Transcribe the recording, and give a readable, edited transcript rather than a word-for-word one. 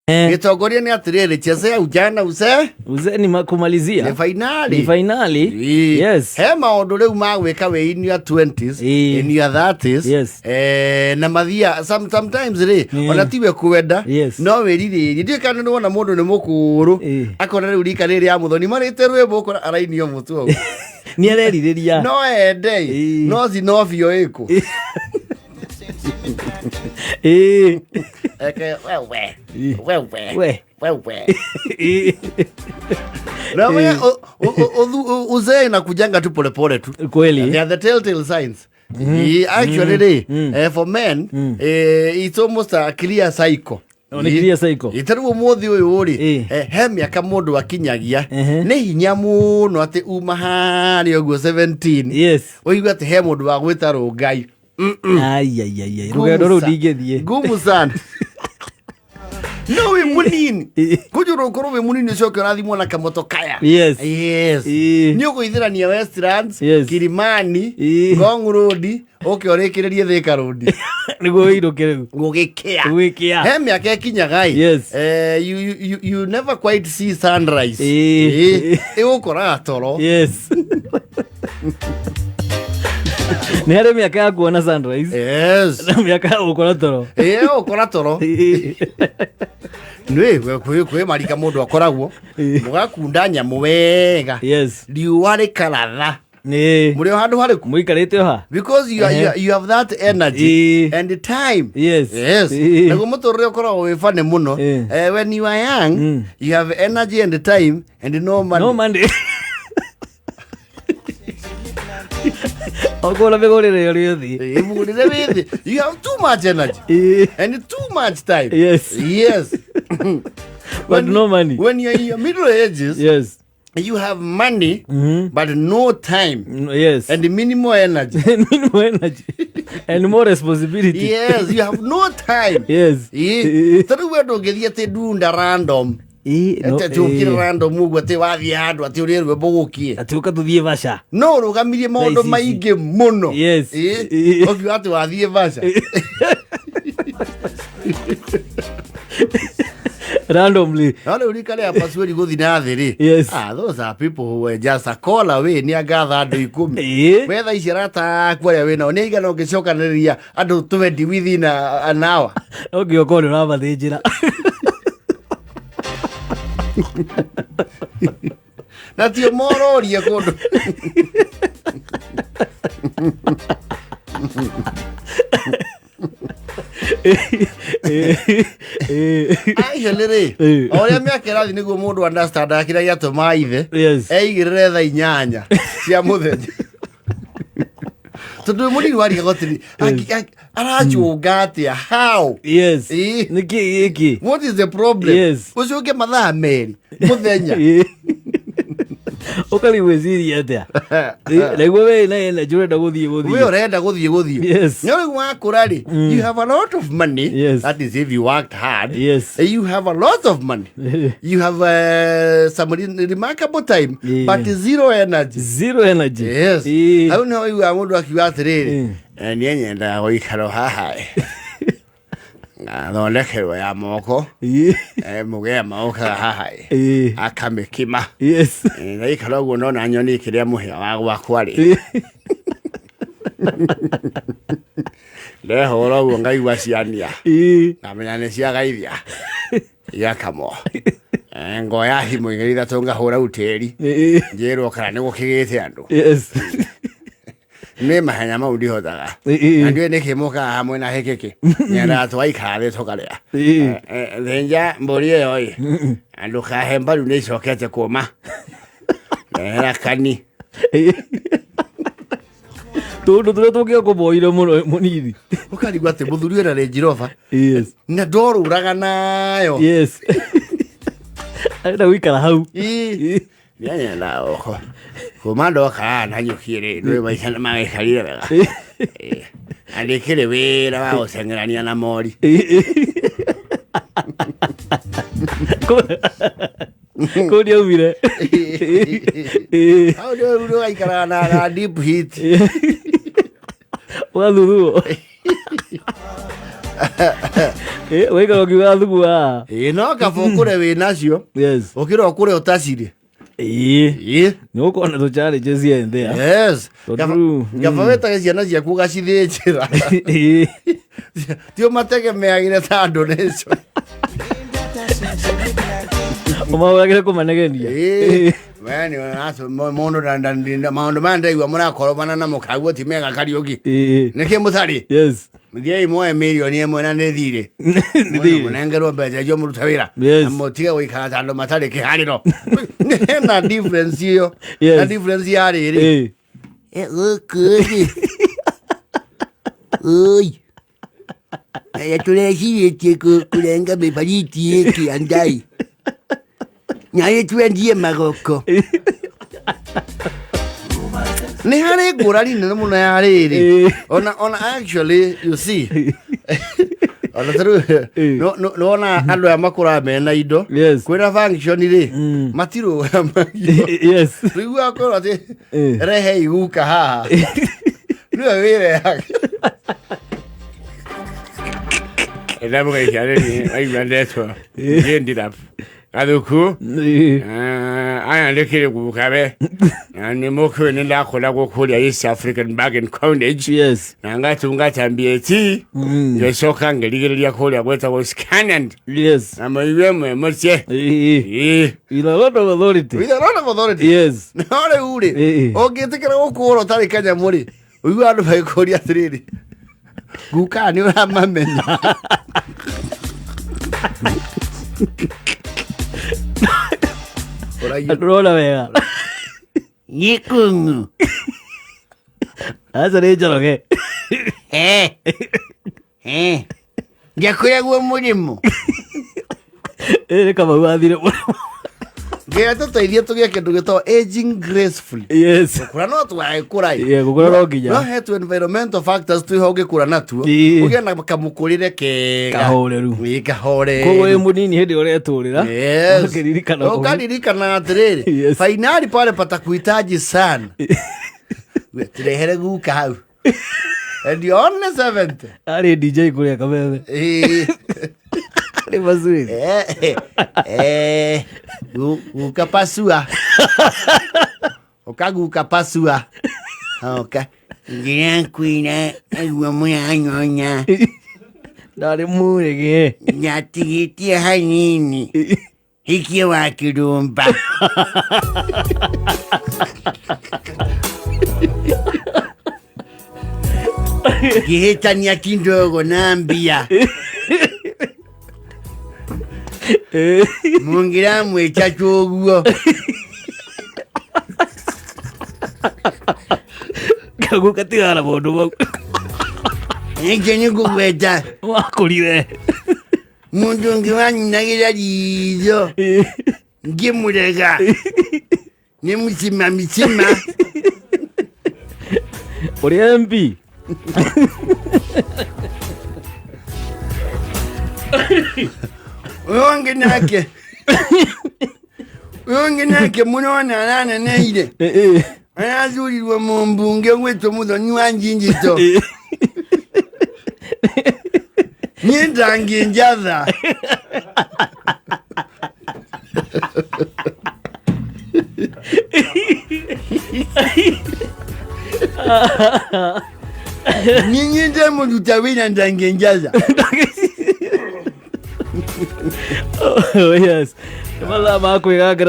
Gĩtongoria nĩ atĩrĩrĩ, chezea ujana use Uzee ni kumalizia. Nĩ fainali. Ni fainali. Ĩĩ. Yes. He maũndũ rĩu ma gwĩka wĩ in your 20s, in your 30s, na mathia sometimes rĩ, ona tiwe kwenda, no wĩrirĩrie. Ndiũĩ kana nĩ wona mũndũ nĩ mũkũrũ, akona rĩu rika rĩrĩ ya mũthoni marĩte rwĩmbo, ũkora arainio mũtwe ũguo. Nĩ arerirĩria. No ende, no cinovio ĩkũ. Eke wewe. Wewe. We. Wewe. Na wewe uzee inakujanga tu polepole tu. Kweli. They are the telltale signs. Actually, rĩ, for men, it's almost a clear cycle. Oh, nĩ clear cycle. Ta rĩu ũmũthĩ ũyũ rĩ, he mĩaka mũndũ akinyagia, nĩ hinya mũno atĩ uma harĩa ũguo 17, ũigue atĩ he mũndũ wa gwĩta rũngai. Ai, ai, ai, ai. Rũgendo rũu ndingĩthiĩ. Ngumu sana. No wĩ mũnini, kũnjũra ũkorwo wĩ mũnini, ũcoke ũrathimwo na kamoto kaya. Yes. Nĩ ũgũithĩrania Westlands, Kilimani, Ngong Road, ũke ũrĩkĩrĩrie Thika Road. Nĩguo wĩinũke rĩu. Gũgĩkĩa. Gũgĩkĩa. He mĩaka ĩkinyaga ĩ, you never quite see sunrise. Ĩgũkoraga toro. Yes. Nĩ harĩ mĩaka ya kuona sunrise na mĩaka ya gũkora toro. Ĩ, ũkora toro. Nĩ kwĩ marika mũndũ akoragwo mũgakunda nyamũ wega, riũa rĩkaratha, mũrĩ o handũ harĩkũ? Mũikarĩte o ha? Because you have that energy and the time. Yes. Naguo mũtũrĩre ũkoragwo wĩ funny mũno. When you are young, you have energy and time and no money. No money. Okorwo mĩgũrĩre ũrĩa ũthiĩ. Mũgũrĩre wĩ thĩ, you have too much energy and too much time. Yes. But no money. When you're in your middle ages, you have money but no time and minimal energy. Minimal energy and more responsibility. Yes, you have no time. Ta rĩu we ndũngĩthiĩ atĩ ndunda random. No, Atĩ ũkire random ũguo atĩ wathiĩ handũ atĩ ũrĩe rwĩmbo gũkie. Atĩ ũka tũthiĩ vaca. No ũrũgamirie maũndũ Thaa ici. maingĩ mũno. Ũkiuga atĩ wathiĩ vaca. Randomly. No rĩu rika rĩa pasueri gũthiĩ na thĩ rĩ. Ah, those are people who were just a call away, nĩ angatha andũ 10. We thaa ici arata aku arĩa wĩnao nĩ aigana ũngĩcokanĩrĩria andũ 20 within an hour? No nginya ũkorwo nĩ ũramathĩnjĩra. Na tio mororie kũndũ. Actually rĩ, o ũrĩa mĩaka ĩrathiĩ nĩguo mũndũ understandaga kĩrĩa gĩatũmaga ithe eigĩrĩre thaa 8 cia mũthenya, tondũ wĩ mũnini warigagwo atĩrĩ, aracũnga atĩa, how? Nĩkĩ gĩkĩ? What is the problem? Ũcũnge mathaa 2 mũthenya. Ũkari gwĩciria atĩa? Naiguo we na energy ũrenda gũthiĩ We gũthiĩ. ũrenda gũthiĩ gũthiĩ. No rĩu wakũra rĩ, you have a lot of money. That is if you worked hard. You have a lot of money, you have some remarkable time, but zero energy. Zero energy. Yes. Hau nĩho ũiguaga mũndũ akiuga atĩrĩrĩ, "Niĩ nyendaga gũikara haha ngathondekerwo ya moko." Mũgema ũkaga haha akamĩkima. Ndaikara ũguo ndona nyoni ikĩrĩa mũhĩa wa gwakwa rĩ, ndehũra ũguo ngaigua ciania, ngamenya nĩ ciagaithia igakamwo. Ngoya thimũ igĩrĩ ithatũ, ngahũra utĩri, njĩrwo kana nĩ gũkĩgĩte andũ. Nĩ mahenya mau ndihotaga. Na ndiũĩ nĩkĩ mũkaga hamwe na hĩkĩkĩ, nyendaga twaikara thĩ tũkarĩa. Thĩnja mbũri ĩyo ĩ, ndũkahe mbaru, nĩ icokete kũma, rehera kani. Tũndũ tũrĩa tũngĩakũboire mũno mũnini. Ũkarigwo atĩ mũthuri wĩna Range Rover na ndorũraga nayo. Yes. Arenda gũikara hau. Niĩ nyendaga gũkũ kuma ndoka na nyuki rĩ, ndũĩ maica nĩ magĩikarire wega. Na ndĩkĩrĩ wĩra wa gũceng'erania na mori. Kũu nĩaumire. Hau nĩ rĩu ũgaikaraga na deep heat. Ũgathuthuo. Waikara ũkiuga thumu haha. Ĩĩ, no kaba ũkũre wĩ nacio Yes. ũkĩra ũkũre ũtacirĩ. Ĩĩ. Ĩĩ. Nĩ gũkorwo na tũ challenges here and there. Yes. Tondũ Kaba rĩu, kaba wĩtage ciana ciaku ũgacithĩnjĩra. Ĩĩ. Ti ũmategemeagĩre ta andũ nĩcio. Ũmahũragĩre kũmanegenia. Ĩĩ. We nĩ mũndũ maũndũ maya ndaigua mũrakorobana na mũkaguo ti mega Kariũki. Ĩĩ. Nĩkĩ mũtarĩ? Yes. Thiĩi muoe 1 million na nĩ thirĩ. Nĩ thirĩ. Mũnengerwo mbeca icio mũrute wĩra. Yes. Na mũtige gũikara ta andũ matarĩ kĩharĩro. Hena difference ĩyo. Yes. Na difference ya rĩrĩ. Ĩĩ. Gũkũ rĩ. Oi. Aya tũrecirĩtie kũrenga mĩbariti ĩkĩ andai. Nyaĩ twendie magoko. Nĩ harĩ ngũrani nene mũno ya rĩrĩ. Ĩĩ. Ona actually, you see, ona tarĩu Ĩĩ. nĩwona andũ aya makũraga mena indo. Yes. Kwĩna function rĩ, matirũgamagio. Yes. Rĩu akorwo atĩ Ĩĩ. rehei guka haha, nĩwe wĩrehaga. Ndamũgeithia ndetwo njĩndira gathuku. Ĩĩ. Aya ndĩkĩrĩ gukabe na nĩ mũkĩũĩ nĩ ndakoragwo kũrĩa East African Bargain College Yes. na ngatungata BAT, ngĩcoka ngĩrigĩrĩria kũrĩa gwĩtagwo Scanand Yes. na mũigue mwe mũcie. Ĩĩ. Ĩĩ. With a lot of authority. With a lot of authority. Yes. No rĩu rĩ, Ĩĩ. ũngĩtĩkĩra gũkũra ũtarĩ kanyamũ rĩ, ũigua andũ magĩkũria atĩrĩrĩ, guka nĩ ũramamenya? Ũraigua? Ndũrona wega. Gĩkũng'ũ. Aca nĩ Njoroge. Eh. Eh. Ndiakoragwo mũrĩmo. Ĩĩ nĩ Kamau athire mũrĩmo. Ngai tũteithie tũgĩe kĩndũ gĩtagwo aging gracefully. Yes. Gũkũra no twagĩkũra ĩ. Yeah, gũkũra no nginya. No he tu environmental factors twĩho ũngĩkũra natuo. Ĩĩ. Ũgĩe na kamũkũrĩre kega. Kahoreru. Ĩĩ, kahoreru. Koguo wĩ mũnini hĩndĩ ĩrĩa ũretũrĩra. Yes. Ũkĩririkana ũguo. Ũkaririkana atĩrĩrĩ, Yes. fainali pale patakuhitaji sana. We, turehere guka hau. And you're only 70. Arĩ DJ kũrĩa Kameme. Ĩĩ. Nĩ macuĩri. Eh, eh, guka pasua. Ũkaguka pasua. Oka. Ndĩrakwĩra aigua mũranyonya. Ndarĩ mũrĩge. Nyatigĩtie hanini. Hikie wa kĩrũmba. Ngĩhĩtania kidogo na mbia. Mũngĩramwĩta tũguo. Kaguka tigana na maũndũ mau. Nĩkĩo nĩ ngũgweta Wakũrire. mũndũ ũngĩ wanyinagĩra ritho ngĩmũrega nĩ mũcima micima. Ũrĩ MP. Ũyũ ũngĩ nake, ũyũ ũngĩ nake mũrona araneneire, arathurirwo mũmbunge gwĩtwo Mũthoni wa Njinjito. Niĩ ndangĩnjatha. Nyinyi ndemũruta wĩra ndangĩnjatha. Oh, yes. Nĩ mathaa ma kwĩgangara.